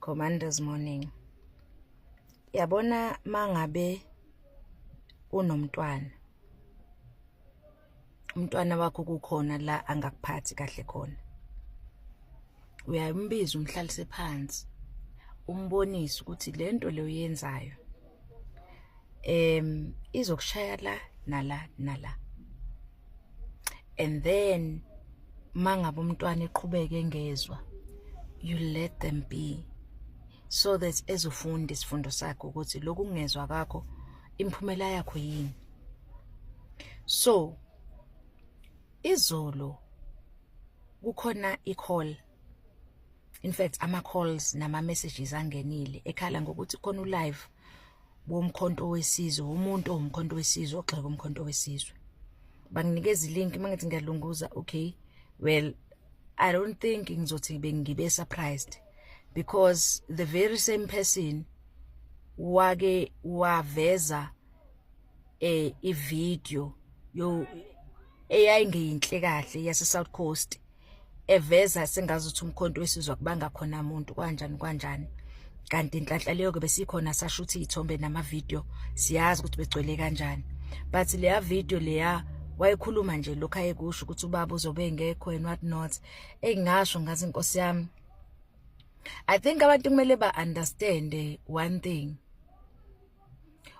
Commanders Morning. Yabona mangabe unomntwana, umntwana wakho kukhona la angakuphathi kahle khona. Uyambiza umhlalise phansi, umbonise ukuthi lento le oyenzayo izokushaya la nala nala. And then mangabe umntwana eqhubeka engezwa, you let them be so that ezofunda isifundo sakhe ukuthi lokhu kungezwa kwakho imiphumela yakho yini. So izolo kukhona i-call, in fact ama calls nama messages angenile ekhala ngokuthi khona u-live womkhonto wesizwe, umuntu owumkhonto wesizwe ogxeka umkhonto wesizwe. Banginikeza i-link, mangithi ngiyalunguza, okay, well, I don't think ngizothi bengibe surprised because the very same person wake waveza i-video yo eyayingeyinhle kahle yase South Coast, eveza sengazuthi umkhonto wesizwe kubanga khona umuntu kanjani kanjani, kanti inhlanhla leyo ke besikhona, sashutha izithombe nama video, siyazi ukuthi begcwele kanjani. But leya video leya wayekhuluma nje lokho ayekusho ukuthi ubaba uzobe engekho and what not. Engingasho ngathi, inkosi yami, I think abantu kumele ba understand one thing,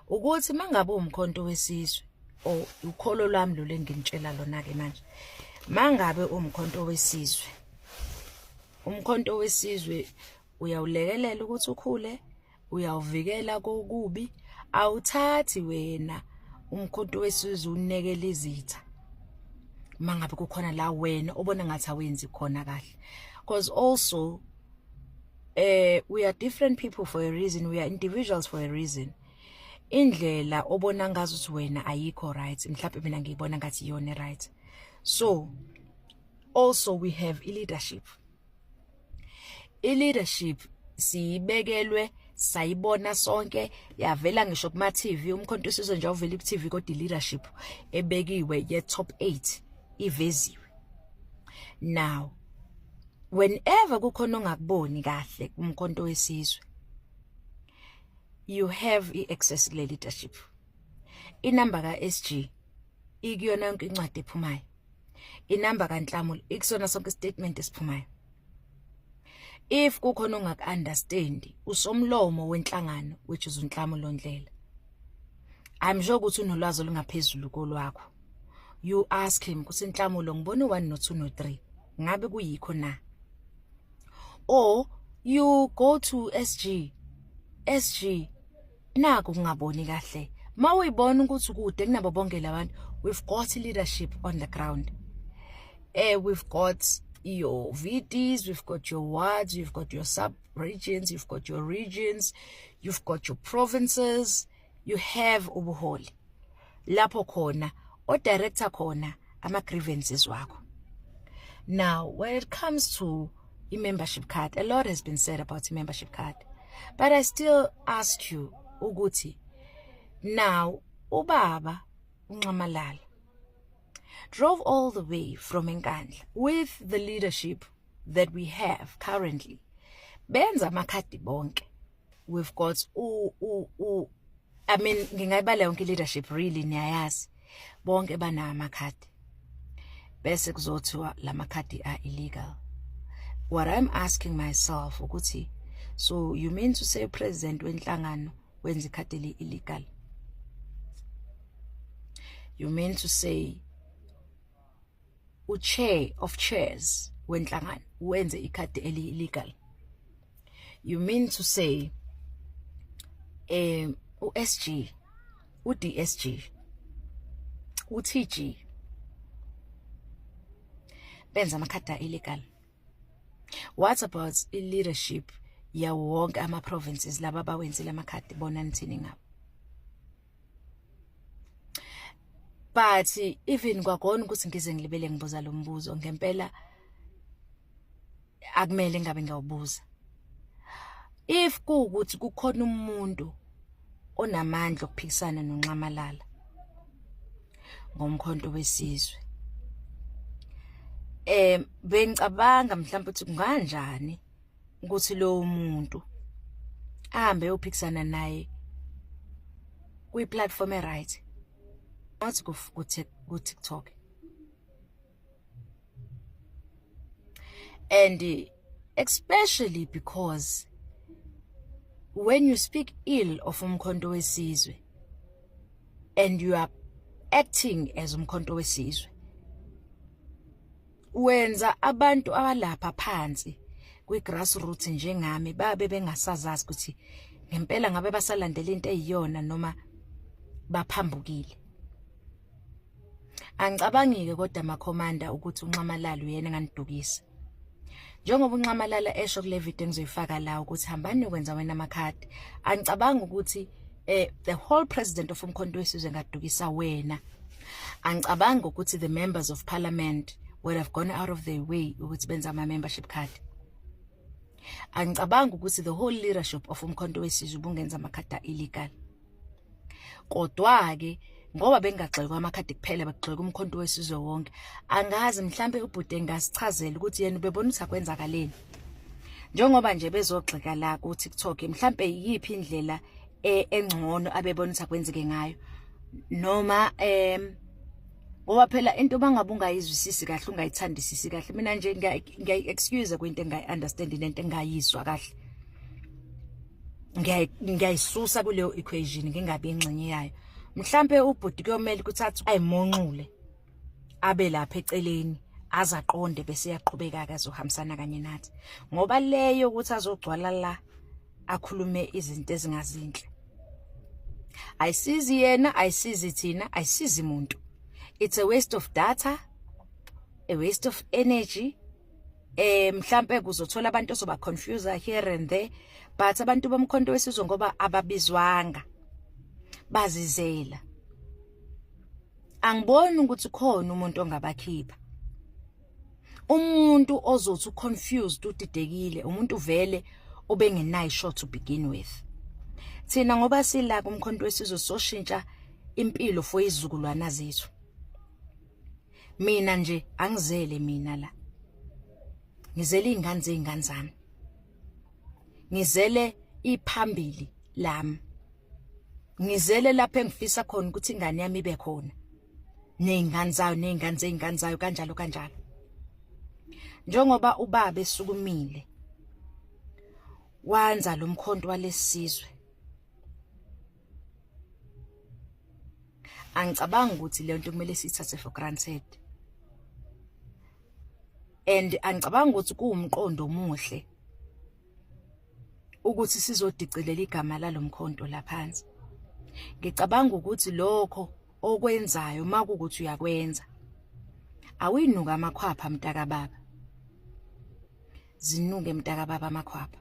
ukuthi mangabe umkhonto wesizwe or ukholo lwami lo lenginitshela lona ke manje, mangabe umkhonto wesizwe, umkhonto wesizwe uyawulekelela ukuthi ukhule, uyawuvikela kokubi. Awuthathi wena umkhonto wesizwe unekele izitha mangabe kukhona la wena obona ngathi awenzi khona kahle, because also we are different people for a reason, we are individuals for a reason. Indlela obona ngazo ukuthi wena ayikho right, mhlawumbe mina ngiyibona ngathi iyona right. So also we have i-leadership. I-leadership siyibekelwe, sayibona sonke, yavela ngisho kuma TV. Umkhonto wesizwe nje awuveli ku TV, kodwa i-leadership ebekiwe ye top 8 iveziwe. Now whenever kukhona ongakuboni kahle kumkhonto wesizwe, you have i-access kule leadership. Inamba ka-SG ikuyona yonke incwadi ephumayo, inamba kaNhlamulo ikusona sonke statement esiphumayo. If kukhona ongaku-understand, usomlomo wenhlangano, which is uNhlamulo Ndlela, I'm sure ukuthi unolwazi olungaphezulu kolwakho. You ask him ukuthi, "Nhlamulo, ngibona u1 no 2 no 3, ngabe kuyikho na?" Or you go to SG, "SG, naku kungaboni kahle." Mawuyibona ukuthi kude kunabo bonke labantu, we've got leadership on the ground. We've got your VDs, we've got your wards, you've got your sub regions, you've got your regions, you've got your provinces. You have ubuholi lapho khona o director khona ama grievances wakho. Now when it comes to i-membership card, a lot has been said about i-membership card, but I still ask you ukuthi now ubaba uNxamalala drove all the way from Nkandla with the leadership that we have currently, benza amakhadi bonke. We've got u u u I mean, ngingayibala yonke leadership really, niyayazi bonke banawo amakhadi, bese kuzothiwa lamakhadi are illegal. What I'm asking myself ukuthi, so you mean to say president wenhlangano wenza ikhadi eli illegal? You mean to say u-chair of chairs wenhlangano wenze ikhadi eli illegal? You mean to say uSG, uDSG, uTG benza amakhadi illegal? What about i-leadership yawo wonke ama provinces laba abawenzile amakhadi? Bona nithini ngabo? But even kwakona ukuthi ngize ngilibele ngibuza lo mbuzo, ngempela akumele ngabe ngiyawubuza. If kuwukuthi kukhona umuntu onamandla okuphikisana noNxamalala ngomkhonto wesizwe, bengicabanga mhlawumbe ukuthi kunganjani ukuthi lo muntu Ahambe eyophikisana naye kwi-platform e-right, not ku-TikTok. And especially because when you speak ill of uMkhonto weSizwe and you are acting as uMkhonto weSizwe, wenza abantu abalapha phansi kwi-grassroots njengami babe bengasazazi ukuthi ngempela ngabe basalandela into eyiyona noma baphambukile. Angicabangi-ke kodwa makhomanda ukuthi uNxamalala uyena enganidukisa. Njengoba uNxamalala esho kule video engizoyifaka la ukuthi hambani niyokwenza wena amakhadi. Angicabangi ukuthi the whole president of uMkhonto weSizwe engadukisa wena. Angicabangi ukuthi the members of parliament would have gone out of their way ukuthi benze ama membership card. Angicabangi ukuthi the whole leadership of uMkhonto weSizwe ubungenza amakhadi illegal. Kodwa-ke ngoba bengagxekwa amakhadi kuphela, bekugxekwa uMkhonto weSizwe wonke. Angazi, mhlampe ubhuti engasichazela ukuthi yena ubebona ukuthi akwenzakaleni. Njengoba nje bezogxeka la ku-TikTok, mhlampe yiphi indlela engcono abebona ukuthi akwenzeke ngayo, noma ngoba phela into bangabe ungayizwisisi kahle, ungayithandisisi kahle. Mina nje ngiyayi-excuse kwinto engayi-understand nento engayizwa kahle, ngiyayisusa kuleyo equation, ngingabi ingxenye yayo. Mhlampe ubhuti kuyomela ukuthi athi ayimonxule abe lapha eceleni, azaqonde bese yaqhubeka ke azohambisana kanye nathi, ngoba leyo ukuthi azogcwala la akhulume izinto ezingazinhle ayisizi yena, ayisizi thina, ayisizi muntu. It's a waste of data, a waste of energy. Mhlambe kuzothola abantu ozoba confuse here and there, but abantu boMkhonto weSizwe, ngoba ababizwanga, bazizela. Angiboni ukuthi khona umuntu ongabakhipha. Umuntu ozothi uconfused, udidekile, umuntu vele obengenayo shot to begin with. Thina ngoba sila kuMkhonto weSizwe, soshintsha impilo for izizukulwana zethu. Mina nje angizele mina la, ngizele izingane zey'ngane zami, ngizele iphambili lami, ngizele lapho engifisa khona ukuthi ingane yami ibe khona ney'ngane zayo, ney'ngane zey'ngane zayo, kanjalo kanjalo. Njengoba ubaba esukumile wanza lo mkhonto walesizwe, angicabangi ukuthi le nto kumele siyithathe for granted, and angicabangi ukuthi kuwumqondo omuhle ukuthi sizodicelela igama lalomkhonto laphansi. Ngicabanga ukuthi lokho okwenzayo, makukuthi uyakwenza, awuyinuka amakhwapha mntaka baba, zinuke mntaka baba amakhwapha.